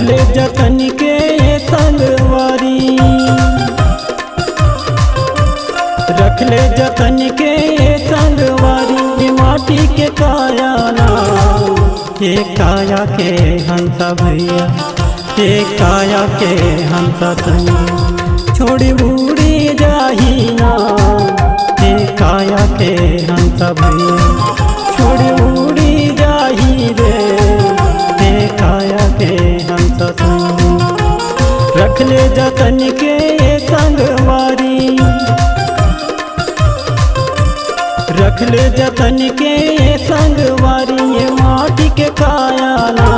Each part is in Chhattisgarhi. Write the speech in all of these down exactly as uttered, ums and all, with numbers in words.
ले जतन के संगवारी, रख ले जतन के संगवारी, ये माटी के काया ना, ये काया के हंसा भैया, ये काया के हंसा संग, छोड़ी उड़ी जाही ना, ये काया के हंसा भैया, छोड़ी उड़ी जाही रे, ये काया के हंसा संग, रख ले जतन के संगवारी, रख ले जतन के संगवारी, ये माटी के काया ना,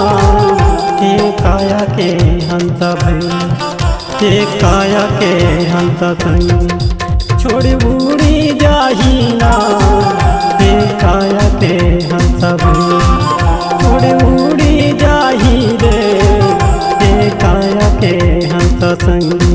ये काया के हंसा भैया, ये काया के हंसा संग, छोड़ उड़ी जाही ना, ये काया के हंसा भैया, छोड़ उड़ी जाही रे, ये काया के हंसा संग।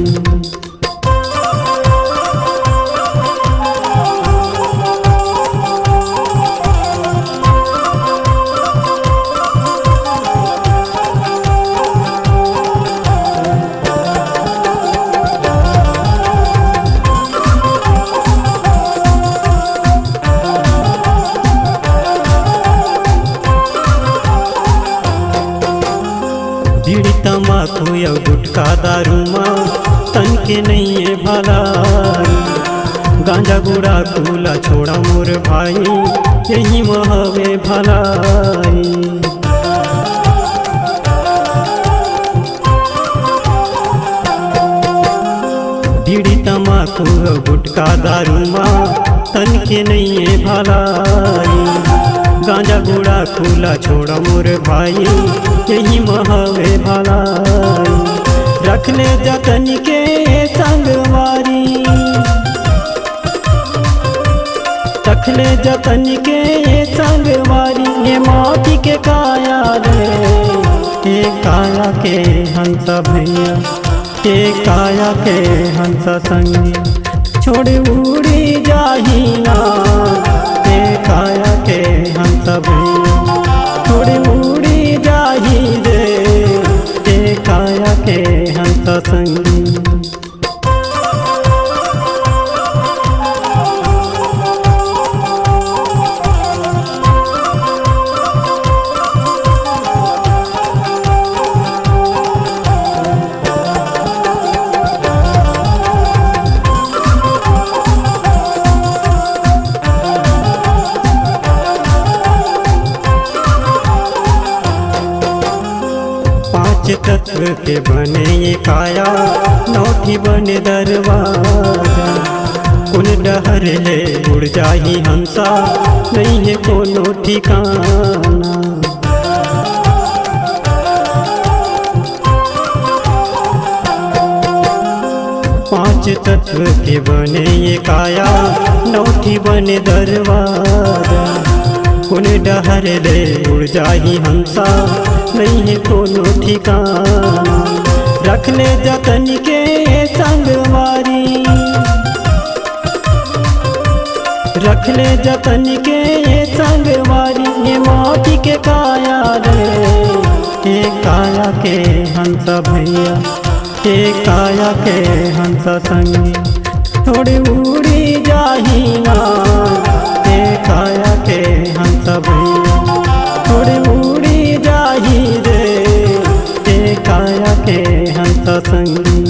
बीड़ी तंबाकू अउ गुटखा दारू मा तन के नइये भलाई। गांजा गुड़ाखू ला छोड़ा मोर भाई, यही मा हवे भलाई। बीड़ी तंबाकू अउ गुटखा दारू मा तन के नइये भलाई। गांजा गुड़ाखू ला छोड़ा मोर भाई, यही मा हवे भलाई। रख ले जतन के संगवारी, रख ले जतन के संगवारी, ये माटी के काया रे, ये काया के हंसा भैया, ये काया के हंसा संगी, छोड़ उड़ी जाही ना, ये काया के हंसा भैया, छोड़ उड़ी जाही रे, ये काया के हंसा संगी। पांच तत्व के बने ये काया, नौ ठी बने दरवाजा। कोन डहर ले उड़ जाही हंसा, नइये कोनो ठिकाना। पांच तत्व के बने ये काया, नौ ठी बने दरवाजा। कोन डहर ले उड़ जाही हंसा, नइये कोनो ठिकाना। रख ले जतन के संगवारी, रख ले जतन के संगवारी, ये माटी के काया रे, ये काया के हंसा भैया, ये काया के हंसा संगी, छोड़ उड़ी जाही ना, ये काया के हंसा भैया, छोड़ उड़ी जाही रे, ये काया के हंसा संगी।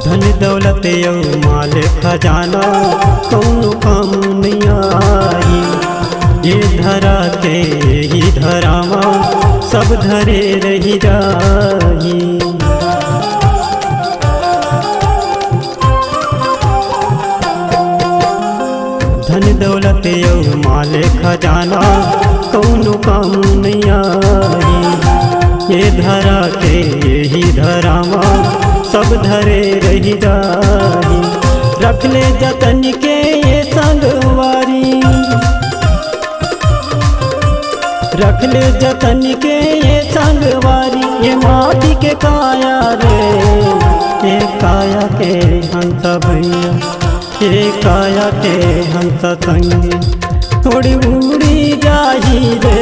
धन दौलत अउ माल खजाना कौनो काम नइ आही। ये धरा के ही धरावा सब धरे रहि जाही। धन दौलत अउ माल खजाना कौनो काम नइ आही। ये धरा के ही धरावा सब धरे रहि जाही। रख ले जतन के ये संगवारी, रख ले जतन के ये संगवारी, ये माटी के काया रे, ये काया के हंसा भैया, ये काया के हंसा संगी, थोड़ी उड़ी जाही रे,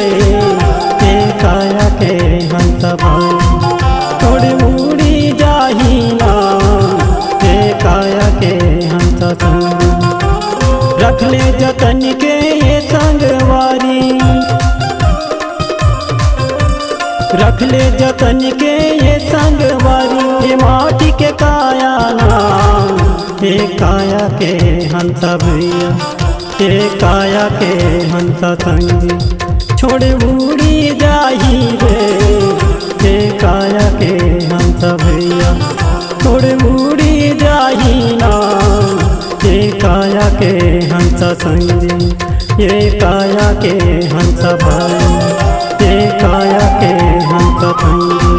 ये काया के हंसा भाई, थोड़ी उड़ी जाही ना, ये काया के हंसा संगी। रख ले जतन के ये संगवारी, रख ले जतन के ये संगवारी, ये माटी के काया ना, ये काया के हंसा भैया, ये काया के हंसा संगी, छोड़ उड़ी जाही रे, ये काया के हंसा भैया, छोड़ उड़ी जाही ना, ये काया के हंसा संगी, ये काया के हंसा भाई, ये काया के हंसा संगी,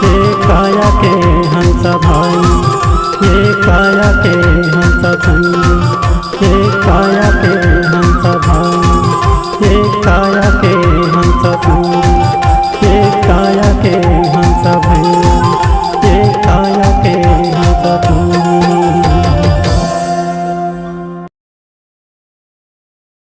ये काया के हंसा भाई, ये काया के हंसा संगी, ये काया के हंसा भाई, ये काया के हंसा संगी, ये काया के हंसा भैया, ये काया के हंसा संगी।